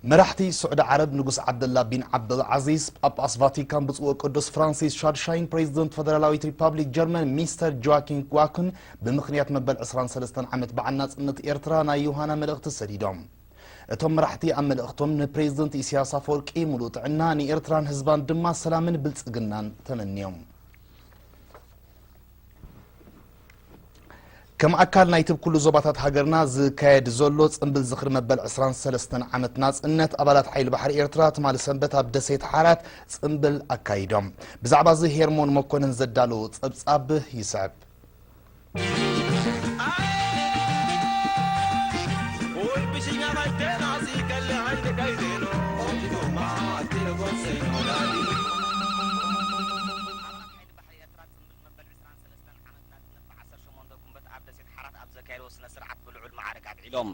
መራሕቲ ስዑዲ ዓረብ ንጉስ ዓብደላ ቢን ዓብደል ዓዚዝ፣ ጳጳስ ቫቲካን ብፁዕ ወቅዱስ ፍራንሲስ ሻድሻይን ፕሬዚደንት ፈደራላዊት ሪፓብሊክ ጀርመን ሚስተር ጆዋኪን ጓክን ብምኽንያት መበል ዕስራን ሰለስተን ዓመት በዓል ናጽነት ኤርትራ ናይ ዮሃና መልእኽቲ ሰዲዶም። እቶም መራሕቲ ኣብ መልእኽቶም ንፕሬዚደንት ኢሳያስ ኣፈወርቂ ሙሉእ ጥዕና፣ ንኤርትራን ህዝባን ድማ ሰላምን ብልጽግናን ተመንዮም። ከም ኣካል ናይቲ ብኩሉ ዞባታት ሃገርና ዝካየድ ዘሎ ጽምብል ዝኽሪ መበል ዕስራን ሰለስተን ዓመት ናጽነት፣ ኣባላት ሓይሊ ባሕሪ ኤርትራ ትማሊ ሰንበት ኣብ ደሴት ሓራት ጽምብል ኣካይዶም። ብዛዕባ እዚ ሄርሞን መኮንን ዘዳለዎ ጸብጻብ ይስዕብ። ባሕሪ ኤርትራ ጽምብል መበል ዕስራን ሰለስተን ዓመት ናጽነት ብዓሰርተ ሸሞንተ ጉንበት ኣብ ደሴት ሓራት ኣብ ዘካየድዎ ስነ ስርዓት ብልዑል ማዕርግ ኣብዒሎም።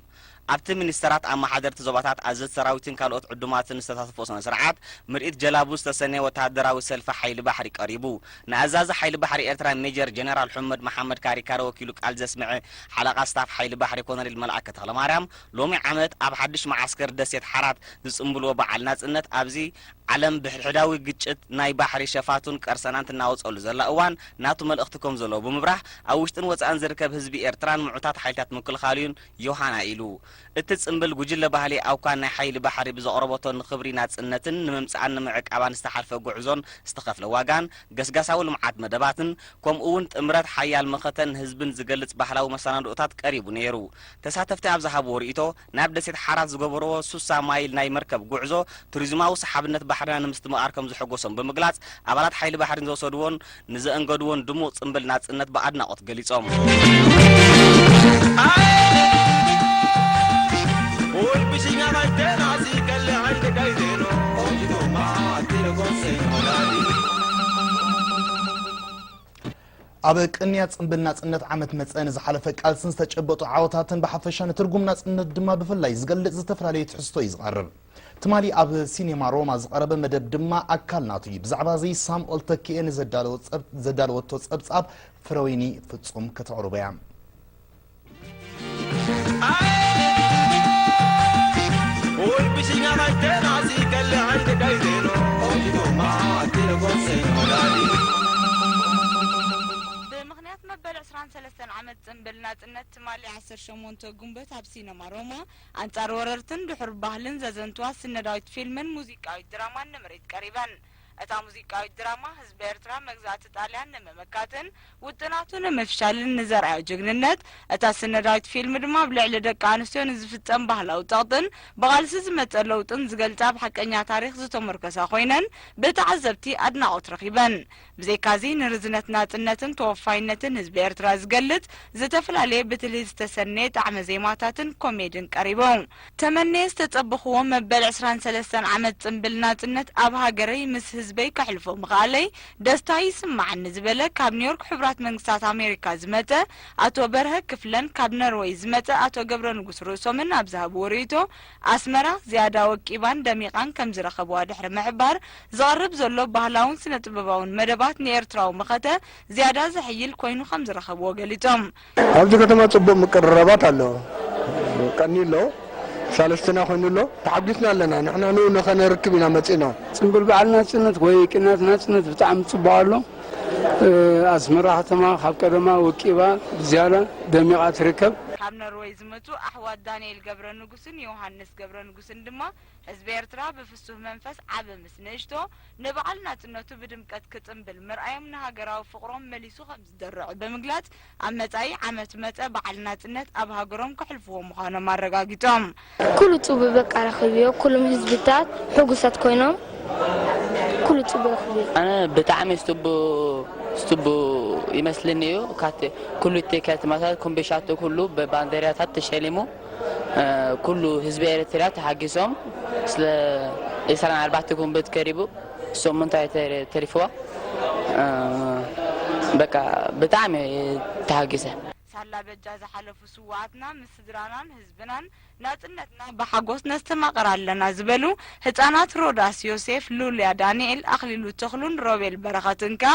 ኣብቲ ሚኒስተራት፣ ኣመሓደርቲ ዞባታት፣ ኣዘዝቲ ሰራዊትን ካልኦት ዕዱማትን ዝተሳተፍዎ ስነ ስርዓት ምርኢት ጀላቡ ዝተሰነየ ወተሃደራዊ ሰልፊ ሓይሊ ባሕሪ ቀሪቡ። ንኣዛዚ ሓይሊ ባሕሪ ኤርትራ ሜጀር ጀነራል ሑመድ መሓመድ ካሪካረ ወኪሉ ቃል ዘስምዐ ሓለቓ ስታፍ ሓይሊ ባሕሪ ኮነሬል መልኣከ ተኽለማርያም፣ ሎሚ ዓመት ኣብ ሓድሽ መዓስከር ደሴት ሓራት ዝጽምብልዎ በዓል ናጽነት ኣብዚ ዓለም ብሕድሕዳዊ ግጭት ናይ ባሕሪ ሸፋቱን ቀርሰናን ትናወጸሉ ዘላ እዋን ናቱ መልእኽቲ ከም ዘለዎ ብምብራህ፣ ኣብ ውሽጥን ወጻእን ዝርከብ ህዝቢ ኤርትራን ምዑታት ሓይልታት ምክልኻሉን ዮሃና ኢሉ። እቲ ጽምብል ጉጅለ ባህሊ ኣውካን ናይ ሓይሊ ባሕሪ ብዘቕረበቶ ንኽብሪ ናጽነትን ንምምጻኣን ንምዕቃባን ዝተሓልፈ ጉዕዞን ዝተኸፍለ ዋጋን ገስጋሳዊ ልምዓት መደባትን ከምኡ እውን ጥምረት ሓያል መኸተን ህዝብን ዝገልጽ ባህላዊ መሰናድኦታት ቀሪቡ ነይሩ። ተሳተፍቲ ኣብ ዝሃብዎ ርእይቶ፣ ናብ ደሴት ሓራት ዝገበርዎ ሱሳ ማይል ናይ መርከብ ጉዕዞ ቱሪዝማዊ ሰሓብነት ባሕርና ንምስትምቓር ከም ዘሐጎሶም ብምግላጽ፣ ኣባላት ሓይሊ ባሕሪ ንዝወሰድዎን ንዘእንገድዎን ድሙቕ ጽምብል ናጽነት ብኣድናቖት ገሊጾም። ኣብ ቅንያ ጽምብል ናጽነት ዓመት መጸ ንዝሓለፈ ቃልስን ዝተጨበጡ ዓወታትን ብሓፈሻ ንትርጉም ናጽነት ድማ ብፍላይ ዝገልጽ ዝተፈላለየ ትሕዝቶ እዩ ዝቐርብ። ትማሊ ኣብ ሲኔማ ሮማ ዝቐረበ መደብ ድማ ኣካል ናቱ እዩ። ብዛዕባ እዚ ሳምኦል ተኪኤ ንዘዳለዎ ጸብ-፣ ዘዳለወቶ ጸብጻብ ፍረወይኒ ፍጹም ከተቕርቦ እያ። ብምኽንያት መበል ዕስራን ሰለስተን ዓመት ጽምብል ናጽነት ትማሊ ዓሰርተ ሸሞንተ ጉንበት ኣብ ሲነማ ሮማ ኣንጻር ወረርትን ድሑር ባህልን ዘዘንትዋ ስነዳዊት ፊልምን ሙዚቃዊት ድራማን ንምርኢት ቀሪበን። እታ ሙዚቃዊት ድራማ ህዝቢ ኤርትራ መግዛእቲ ጣልያን ንምምካትን ውጥናቱ ንምፍሻልን ንዘርኣዮ ጅግንነት፣ እታ ስነዳዊት ፊልም ድማ ኣብ ልዕሊ ደቂ ኣንስትዮ ንዝፍጸም ባህላዊ ጸቕጥን ብቓልሲ ዝመጸ ለውጥን ዝገልጻ ኣብ ሓቀኛ ታሪኽ ዝተሞርከሳ ኮይነን ብተዓዘብቲ ኣድናቖት ረኺበን። ብዘይካዚ ንርዝነት ናጽነትን ተወፋይነትን ህዝቢ ኤርትራ ዝገልጽ ዝተፈላለየ ብትልሂት ዝተሰነየ ጣዕመ ዜማታትን ኮሜድን ቀሪቡ። ተመንየ ዝተጸበኽዎ መበል ዕስራን ሰለስተን ዓመት ጽምብል ናጽነት ኣብ ሃገረይ ምስ ህዝበይ ከሕልፎ ምኽኣለይ ደስታ ይስማዓኒ ዝበለ ካብ ኒውዮርክ ሕቡራት መንግስታት ኣሜሪካ ዝመጸ ኣቶ በርሀ ክፍለን ካብ ነርወይ ዝመጸ ኣቶ ገብረ ንጉስ ርእሶምን ኣብ ዝሃብዎ ርእይቶ፣ ኣስመራ ዝያዳ ወቂባን ደሚቓን ከም ዝረኸብዋ ድሕሪ ምሕባር፣ ዝቐርብ ዘሎ ባህላውን ስነ ጥበባውን መደባት ንኤርትራዊ መኸተ ዝያዳ ዘሐይል ኮይኑ ከም ዝረኸብዎ ገሊጾም። ኣብዚ ከተማ ጽቡቕ ምቅርራባት ኣሎ፣ ቀኒ ኣሎ፣ ሳለስትና ኮይኑ ኣሎ። ተሓጒስና ኣለና። ንሕና ንኡ ንኸነርክብ ኢና መጺእና። ጽምብል በዓል ናጽነት ወይ ቅንያት ናጽነት ብጣዕሚ ጽቡቕ ኣሎ። እ፣ ኣስመራ ከተማ ካብ ቀደማ ወቂባ ብዝያዳ ደሚቓ ትርከብ። ካብ ኖርወይ ዝመጹ ኣሕዋት ዳንኤል ገብረ ንጉስን ዮሃንስ ገብረ ንጉስን ድማ ህዝቢ ኤርትራ ብፍሱህ መንፈስ ዓቢ ምስ ንእሽቶ ንበዓል ናጽነቱ ብድምቀት ክጽምብል ምርኣዮም ንሃገራዊ ፍቕሮም መሊሱ ከም ዝደርዕ ብምግላጽ፣ ኣብ መጻኢ ዓመት መጸ በዓል ናጽነት ኣብ ሃገሮም ከሕልፍዎ ምዃኖም ኣረጋጊጾም። ኩሉ ጽቡቕ በቃ ረኺብዮ። ኩሎም ህዝብታት ሕጉሳት ኮይኖም ኩሉ ጽቡቕ ረኺብዮ። ኣነ ብጣዕሚ ጽቡቕ፣ ጽቡቕ ይመስለኒ እዩ። ካት-፣ ኩሉ እቲ ከተማታት ኮምቤሻቶ ኩሉ ብባንዴራታት ተሸሊሙ፣ እ፣ ኩሉ ህዝቢ ኤርትራ ተሓጊሶም ስለ ዕስራን ኣርባዕተ ጉንበት ከሪቡ እሶም እንታይ ተሪፍዋ፣ እ፣ በቃ ብጣዕሚ ተሓጊሰ። ኣላ በጃ ዝሓለፉ ስውኣትና ምስ ስድራናን ህዝብናን ናጽነትና ብሓጎስ ነስተማቕር ኣለና ዝበሉ ህጻናት ሮዳስ ዮሴፍ፣ ሉልያ ዳንኤል፣ ኣኽሊሉ ተኽሉን ሮቤል በረኸትን ከኣ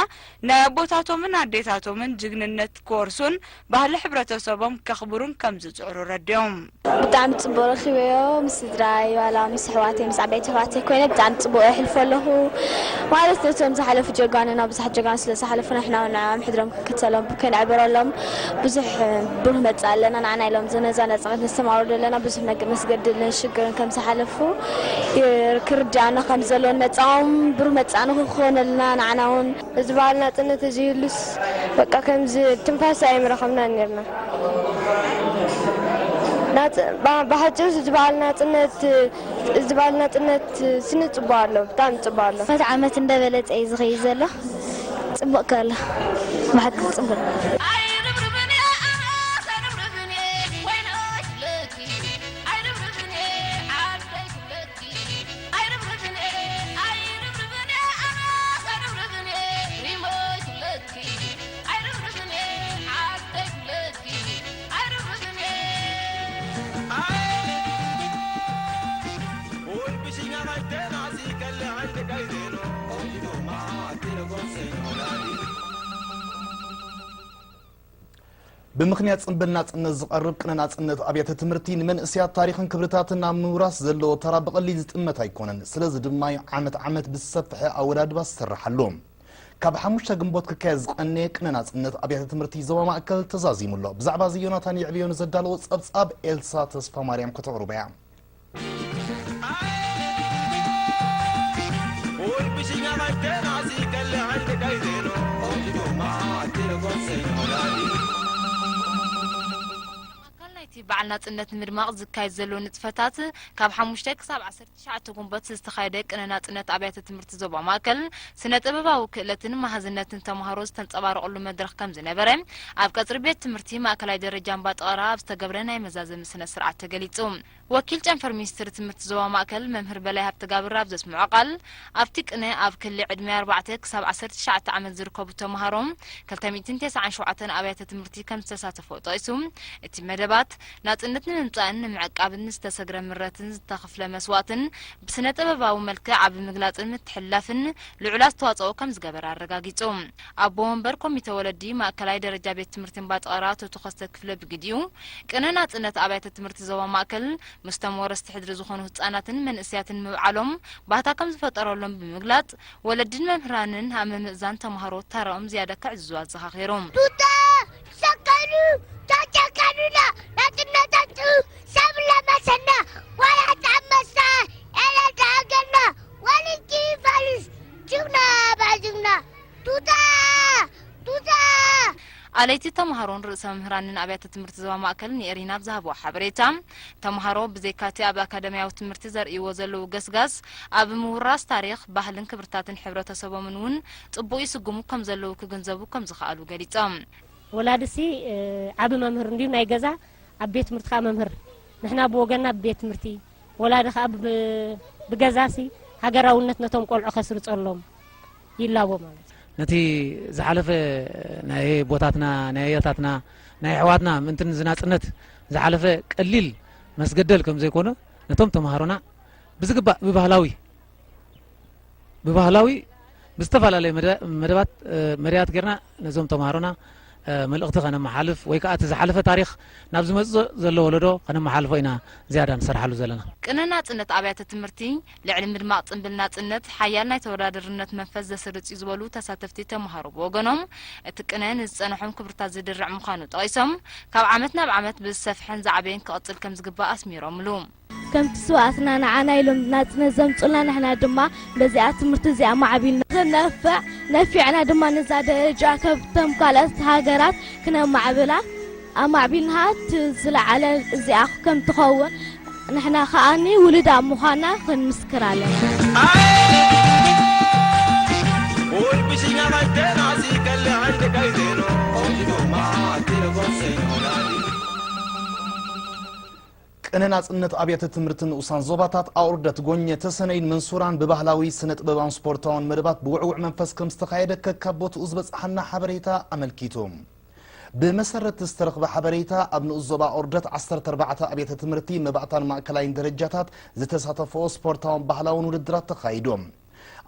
ናይ ኣቦታቶምን ኣዴታቶምን ጅግንነት ክወርሱን ባህሊ ሕብረተሰቦም ከኽብሩን ከም ዝጽዕሩ ረዲኦም። ብጣዕሚ ጽቡቕ ረኺበዮ። ምስ ስድራይ ዋላ ምስ ኣሕዋተይ ምስ ዓበይቲ ኣሕዋተይ ኮይነ ብጣዕሚ ጽቡቕ የሕልፎ ኣለኹ። ማለት ነቶም ዝሓለፉ ጀጋኑና ብዙሓት ጀጋኑ ስለ ዝሓለፉ ንሕና እውን ንዕኦም ሕድሮም ክንክተሎም ከነዕብረሎም ብዙሕ ብሩህ መጻኢ ኣለና። ንዓና ኢሎም ነዛ ነጻነት ነስተማቕረሉ ዘለና ብዙሕ መግ- መስገድልን ሽግርን ከም ዝሓለፉ የ- ክርድኣና ከም ዘለዎን መጻኦም ብሩህ መጻኢ ንክኾነልና ንዓና እውን እዚ በዓል ናጽነት እዚ ይህሉስ በቃ ከምዚ ትንፋስ ኣይምረኸብናን ነርና። ናጽ- ባ- ብሓጺሩ እዚ በዓል ናጽነት እዚ በዓል ናጽነት ስኒ ጽቡቕ ኣሎ፣ ብጣዕሚ ጽቡቕ ኣሎ። መት ዓመት እንደበለጸ እዩ ዝኸይድ ዘሎ። ጽቡቕ ከሎ ብሓቂ ጽቡቕ። ብምኽንያት ጽንብል ናጽነት ዝቐርብ ቅነ ናጽነት ኣብያተ ትምህርቲ ንመንእሰያት ታሪኽን ክብርታትን ኣብ ምውራስ ዘለዎ ተራ ብቐሊል ዝጥመት ኣይኮነን። ስለዚ ድማ እዩ ዓመት ዓመት ብዝሰፍሐ ኣወዳድባ ዝስርሓሉ። ካብ ሓሙሽተ ግንቦት ክካየድ ዝቐነየ ቅነ ናጽነት ኣብያተ ትምህርቲ ዞባ ማእከል ተዛዚሙ ኣሎ። ብዛዕባ እዚ ዮናታን የዕብዮ ንዘዳለዎ ጸብጻብ ኤልሳ ተስፋማርያም ከተቕርቦ እያ። ኣካል ናይቲ በዓል ናጽነት ንምድማቕ ዝካየድ ዘሎ ንጥፈታት ካብ ሓሙሽተ ክሳብ ዓሰርተ ትሽዓተ ግንቦት ዝተኻየደ ቅነ ናጽነት ኣብያተ ትምህርቲ ዞባ ማእከል ስነ ጥበባዊ ክእለትን መሃዝነትን ተምሃሮ ዝተንጸባረቐሉ መድረኽ ከም ዝነበረ ኣብ ቀጽሪ ቤት ትምህርቲ ማእከላይ ደረጃ እምባጠቐራ ኣብ ዝተገብረ ናይ መዛዘሚ ስነ ስርዓት ተገሊጹ። ወኪል ጨንፈር ሚኒስትሪ ትምህርቲ ዞባ ማእከል መምህር በላይ ሃብተጋብር ኣብ ዘስምዖ ቃል ኣብቲ ቅነ ኣብ ክሊ ዕድመ ኣርባዕተ ክሳብ ዓሰርተ ትሽዓተ ዓመት ዝርከቡ ተምሃሮ ክልተ ሚእትን ተስዓን ሸውዓተን ኣብያተ ትምህርቲ ከም ዝተሳተፎ ጠቒሱ እቲ መደባት ናጽነት ንምምጻእን ንምዕቃብን ዝተሰግረ ምረትን ዝተኸፍለ መስዋእትን ብስነ ጥበባዊ መልክዕ ኣብ ምግላጽን ምትሕልላፍን ልዑል ኣስተዋጽኦ ከም ዝገበረ ኣረጋጊጹ። ኣቦ ወንበር ኮሚተ ወለዲ ማእከላይ ደረጃ ቤት ትምህርቲ እምባጠቐራ ኣቶ ተኸስተ ክፍለ ብግዲኡ ቅነ ናጽነት ኣብያተ ትምህርቲ ዞባ ማእከል ምስቶም ወረስቲ ሕድሪ ዝኾኑ ህጻናትን መንእሰያትን ምብዓሎም ባህታ ከም ዝፈጠረሎም ብምግላጽ ወለድን መምህራንን ኣብ ምምእዛን ተምሃሮ ተራኦም ዝያዳ ከዕዝዙ ኣዘኻኺሩ። ቱታ ሰቀሉ ተጨቀኑና ናጽነታቱ ሰብ ለመሰና ዋላ ተኣመሳ ኤለዳ ኣገና ወልቂ ፋልስ ጅግና ባጅግና ቱታ ቱታ ኣለይቲ ተምሃሮን ርእሰ መምህራንን ኣብያተ ትምህርቲ ዞባ ማእከል ንኤሪና ኣብ ዝሃብዎ ሓበሬታ ተምሃሮ ብዘይካቲ ኣብ ኣካደምያዊ ትምህርቲ ዘርእይዎ ዘለዉ ገስጋስ ኣብ ምውራስ ታሪኽ፣ ባህልን ክብርታትን ሕብረተሰቦምን እውን ጽቡቕ ይስጉሙ ከም ዘለዉ ክግንዘቡ ከም ዝኸኣሉ ገሊጾም። ወላድሲ ዓቢ መምህር እንድዩ ናይ ገዛ ኣብ ቤት ትምህርቲ ከኣ መምህር ንሕና ብወገንና ብቤት ትምህርቲ ወላዲ ከኣ ብገዛሲ ሃገራውነት ነቶም ቆልዑ ከስርጸሎም ይላቦ ማለት እዩ። ነቲ ዝሓለፈ ናይ ኣቦታትና ናይ ኣያታትና ናይ ኣሕዋትና ምእንቲ ንዝናጽነት ዝሓለፈ ቀሊል መስገደል ከም ዘይኮነ ነቶም ተምሃሮና ብዝግባእ ብባህላዊ ብባህላዊ ብዝተፈላለየ መደባት መደባት ጌርና ነዞም ተምሃሮና መልእኽቲ ከነመሓልፍ ወይ ከዓ እቲ ዝሓለፈ ታሪኽ ናብ ዝመፅእ ዘሎ ወለዶ ከነመሓልፎ ኢና ዝያዳ ንሰርሓሉ ዘለና። ቅነ ናፅነት ኣብያተ ትምህርቲ ልዕሊ ምድማቕ ፅምብል ናፅነት ሓያል ናይ ተወዳደርነት መንፈስ ዘስርፅ እዩ ዝበሉ ተሳተፍቲ ተምሃሮ ብወገኖም እቲ ቅነ ንዝፀንሖም ክብርታት ዝድርዕ ምዃኑ ጠቒሶም ካብ ዓመት ናብ ዓመት ብዝሰፍሐን ዝዓበየን ክቕፅል ከም ዝግባእ ኣስሚሮምሉ። ከምቲ ስውኣትና ንዓና ኢሎም ናጽነት ዘምጹልና ንሕና ድማ በዚኣ ትምህርቲ እዚኣ ማዕቢልና ክንነፍዕ ነፊዕና ድማ ነዛ ደረጃ ከብቶም ካልኦት ሃገራት ክነማዕብላ ኣማዕቢልናሃ እቲ ዝለዓለ እዚኣ ከም ትኸውን ንሕና ከኣኒ ውሉዳ ምዃና ክንምስክር ኣለና። ቅነ ናጽነት ኣብያተ ትምህርትን ንኡሳን ዞባታት ኣውርደት ጎኘ ተሰነይን መንሱራን ብባህላዊ ስነ ጥበባውን ስፖርታውን መደባት ብውዕውዕ መንፈስ ከም ዝተኻየደ ከካብ ቦትኡ ዝበጽሓና ሓበሬታ ኣመልኪቱ። ብመሰረት ዝተረኽበ ሓበሬታ፣ ኣብ ንኡስ ዞባ ኦርደት ዓሰርተ ኣርባዕተ ኣብያተ ትምህርቲ መባእታን ማእከላይን ደረጃታት ዝተሳተፈኦ ስፖርታውን ባህላውን ውድድራት ተኻይዶም።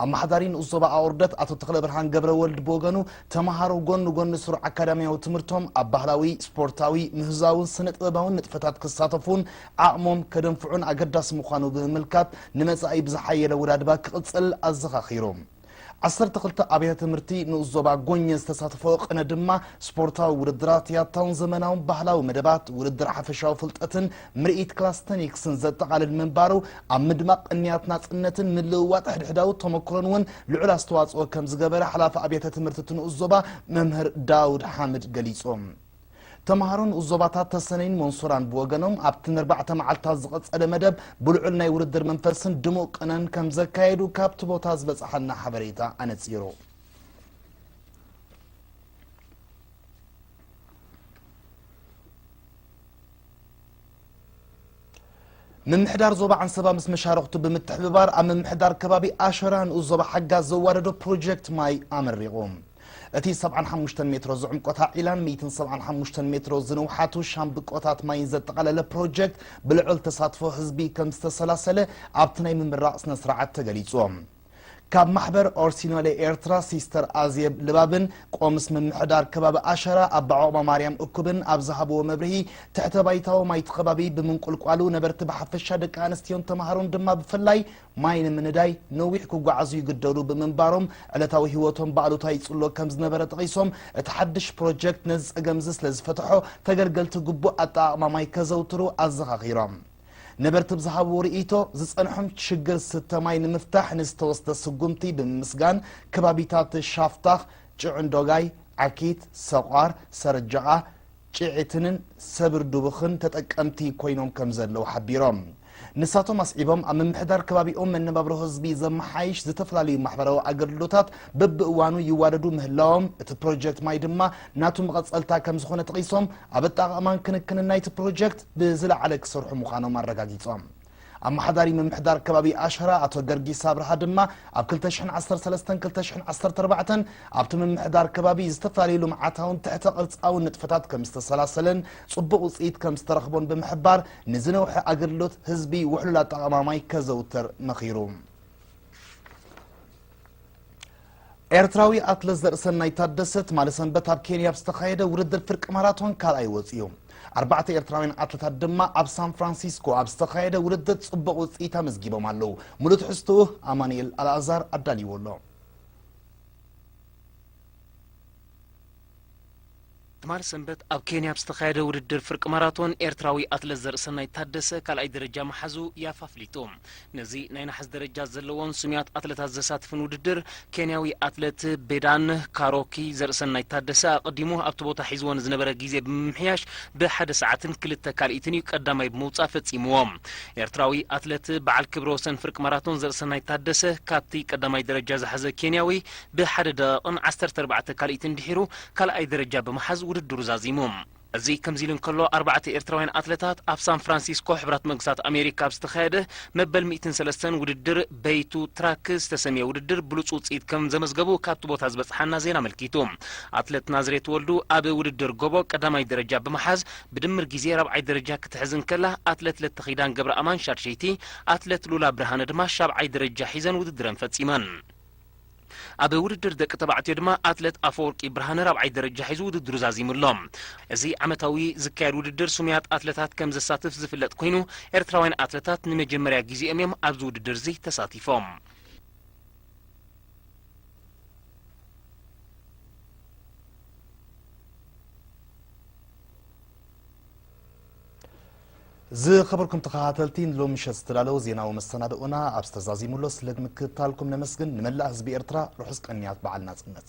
ኣመሓዳሪ ንኡስ ዞባ ኣኦርደት ኣቶ ተኽለ ብርሃን ገብረ ወልድ ብወገኑ፣ ተምሃሮ ጎኒ ጎኒ ስሩዕ ኣካዳሚያዊ ትምህርቶም ኣብ ባህላዊ፣ ስፖርታዊ፣ ምህዛውን ስነ ጥበባውን ንጥፈታት ክሳተፉን ዓቕሞም ከደንፍዑን ኣገዳሲ ምዃኑ ብምምልካት፣ ንመጻኢ ብዝሓየለ ውዳድባ ክቕጽል ኣዘኻኺሩ። ዓሰርተ ክልተ ኣብያተ ትምህርቲ ንኡስ ዞባ ጎኘ ዝተሳተፈ ቅነ ድማ ስፖርታዊ ውድድራት ያታውን ዘመናውን ባህላዊ መደባት፣ ውድድር ሓፈሻዊ ፍልጠትን ምርኢት ክላስተኒክስን ዘጠቓልል ምንባሩ፣ ኣብ ምድማቕ ቅንያት ናጽነትን ምልውዋጥ ሕድሕዳዊ ተመክሮን እውን ልዑል ኣስተዋጽኦ ከም ዝገበረ ሓላፊ ኣብያተ ትምህርቲ እቲ ንኡስ ዞባ መምህር ዳውድ ሓምድ ገሊጾም። ተምሃሮ ንኡስ ዞባታት ተሰነይን መንሱራን ብወገኖም፣ ኣብቲ ንኣርባዕተ መዓልታት ዝቐጸለ መደብ ብልዑል ናይ ውድድር መንፈስን ድሙቕ ቅነን ከም ዘካየዱ ካብቲ ቦታ ዝበጽሓና ሓበሬታ ኣነጺሩ። ምምሕዳር ዞባ ዓንሰባ ምስ መሻርኽቱ ብምትሕብባር፣ ኣብ ምምሕዳር ከባቢ ኣሸራ ንኡስ ዞባ ሓጋ ዘዋደዶ ፕሮጀክት ማይ ኣመሪቑ። እቲ ሰብዓን ሓሙሽተን ሜትሮ ዝዕምቆታ ዒላን ሚእትን ሰብዓን ሓሙሽተን ሜትሮ ዝንውሓቱ ሻምብቆታት ማይን ዘጠቓለለ ፕሮጀክት፣ ብልዑል ተሳትፎ ህዝቢ ከም ዝተሰላሰለ ኣብቲ ናይ ምምራቕ ስነ ስርዓት ተገሊጹ። ካብ ማሕበር ኦርሲኖሌ ኤርትራ ሲስተር ኣዜብ ልባብን ቆምስ ምምሕዳር ከባቢ ኣሸራ ኣባ ዑቕባ ማርያም እኩብን ኣብ ዝሃብዎ መብርሂ፣ ትሕተ ባይታዊ ማይቲ ከባቢ ብምንቁልቋሉ፣ ነበርቲ ብሓፈሻ፣ ደቂ ኣንስትዮን ተምሃሮን ድማ ብፍላይ ማይ ንምንዳይ ነዊሕ ክጓዓዙ ይግደዱ ብምንባሮም፣ ዕለታዊ ህይወቶም ብኣሉታ ይጽሎ ከም ዝነበረ ጠቒሶም፣ እቲ ሓድሽ ፕሮጀክት ነዚ ጸገም እዚ ስለ ዝፈትሖ፣ ተገልገልቲ ግቡእ ኣጠቓቕማ ማይ ከዘውትሩ ኣዘኻኺሮም። ነበርቲ ብዝሃብዎ ርእይቶ፣ ዝጸንሖም ሽግር ስተ ማይ ንምፍታሕ ንዝተወስደ ስጉምቲ ብምምስጋን፣ ከባቢታት ሻፍታኽ፣ ጭዕንዶጋይ፣ ዓኪት፣ ሰቋር፣ ሰርጃቓ፣ ጭዒትንን ሰብር ዱብኽን ተጠቀምቲ ኮይኖም ከም ዘለዉ ሓቢሮም። ንሳቶም ኣስዒቦም፣ ኣብ ምምሕዳር ከባቢኦም መነባብሮ ህዝቢ ዘመሓይሽ ዝተፈላለዩ ማሕበራዊ ኣገልግሎታት በብእዋኑ ይዋደዱ ምህላዎም፣ እቲ ፕሮጀክት ማይ ድማ ናቱ መቐጸልታ ከም ዝኾነ ጠቒሶም፣ ኣብ ኣጠቓቕማን ክንክንን ናይቲ ፕሮጀክት ብዝለዓለ ክሰርሑ ምዃኖም ኣረጋጊጾም። ኣመሓዳሪ ምምሕዳር ከባቢ ኣሸራ ኣቶ ገርጊስ ኣብርሃ ድማ፣ ኣብ ክልተ ሽሕን ዓሰርተ ሰለስተን ክልተ ሽሕን ዓሰርተ ኣርባዕተን ኣብቲ ምምሕዳር ከባቢ ዝተፈላለዩ ልምዓታውን ትሕተ ቅርጻውን ንጥፈታት ከም ዝተሰላሰለን ጽቡቕ ውጽኢት ከም ዝተረኽቦን ብምሕባር፣ ንዝነውሐ ኣገልግሎት ህዝቢ ውሕሉል ኣጠቓቕማ ማይ ከዘውትር መኺሩ። ኤርትራዊ ኣትለት ዘርእሰናይ ታደሰ ትማሊ ሰንበት ኣብ ኬንያ ኣብ ዝተኻየደ ውድድር ፍርቂ ማራቶን ካልኣይ ወጺኡ። ኣርባዕተ ኤርትራውያን ኣትለታት ድማ ኣብ ሳን ፍራንሲስኮ ኣብ ዝተኻየደ ውድድር ጽቡቕ ውጽኢት ኣመዝጊቦም ኣለዉ። ሙሉእ ትሕዝትኡ ኣማኑኤል ኣልኣዛር ኣዳልይዎ ኣሎ። ትማሊ ሰንበት ኣብ ኬንያ ኣብ ዝተኻየደ ውድድር ፍርቂ ማራቶን ኤርትራዊ ኣትለት ዘርእሰናይ ታደሰ ካልኣይ ደረጃ መሓዙ ያፋ ኣፍሊጡ። ነዚ ናይ ነሓስ ደረጃ ዘለዎን ስሙያት ኣትለታት ዘሳትፍን ውድድር፣ ኬንያዊ ኣትለት ቤዳን ካሮኪ ዘርእሰናይ ታደሰ ኣቐዲሙ ኣብቲ ቦታ ሒዝዎ ንዝነበረ ግዜ ብምምሕያሽ ብሓደ ሰዓትን ክልተ ካልኢትን እዩ ቀዳማይ ብምውጻእ ፈጺምዎ። ኤርትራዊ ኣትለት በዓል ክብረ ወሰን ፍርቂ ማራቶን ዘርእሰናይ ታደሰ ካብቲ ቀዳማይ ደረጃ ዝሓዘ ኬንያዊ ብሓደ ደቂቕን ዓሰርተ ኣርባዕተ ካልኢትን ድሒሩ ካልኣይ ደረጃ ብምሓዝ ውድድሩ ዛዚሙ። እዚ ከምዚ ኢሉ እንከሎ፣ ኣርባዕተ ኤርትራውያን ኣትለታት ኣብ ሳን ፍራንሲስኮ ሕቡራት መንግስታት ኣሜሪካ ኣብ ዝተኻየደ መበል ሚእትን ሰለስተን ውድድር በይቱ ትራክ ዝተሰምየ ውድድር ብሉጽ ውጽኢት ከም ዘመዝገቡ ካብቲ ቦታ ዝበጽሓና ዜና ኣመልኪቱ። ኣትለት ናዝሬት ወልዱ ኣብ ውድድር ጎቦ ቀዳማይ ደረጃ ብምሓዝ ብድምር ግዜ ራብዓይ ደረጃ ክትሕዝ እንከላ፣ ኣትለት ለተኺዳን ገብረኣማን ሻድሸይቲ፣ ኣትለት ሉላ ብርሃነ ድማ ሻብዓይ ደረጃ ሒዘን ውድድረን ፈጺመን። ኣብ ውድድር ደቂ ተባዕትዮ ድማ ኣትለት ኣፈወርቂ ብርሃነ ራብዓይ ደረጃ ሒዙ ውድድሩ ዛዚሙ ኣሎ። እዚ ዓመታዊ ዝካየድ ውድድር ስሙያት ኣትለታት ከም ዘሳትፍ ዝፍለጥ ኮይኑ፣ ኤርትራውያን ኣትለታት ንመጀመርያ ግዜኦም እዮም ኣብዚ ውድድር እዚ ተሳቲፎም። ዝኸበርኩም ተኸታተልቲ፣ ንሎሚ ምሸት ዝተዳለወ ዜናዊ መሰናድኦና ኣብዚ ተዛዚሙ ኣሎ። ስለ ምክትታልኩም ነመስግን። ንመላእ ህዝቢ ኤርትራ ርሑስ ቀንያት በዓል ናጽነት።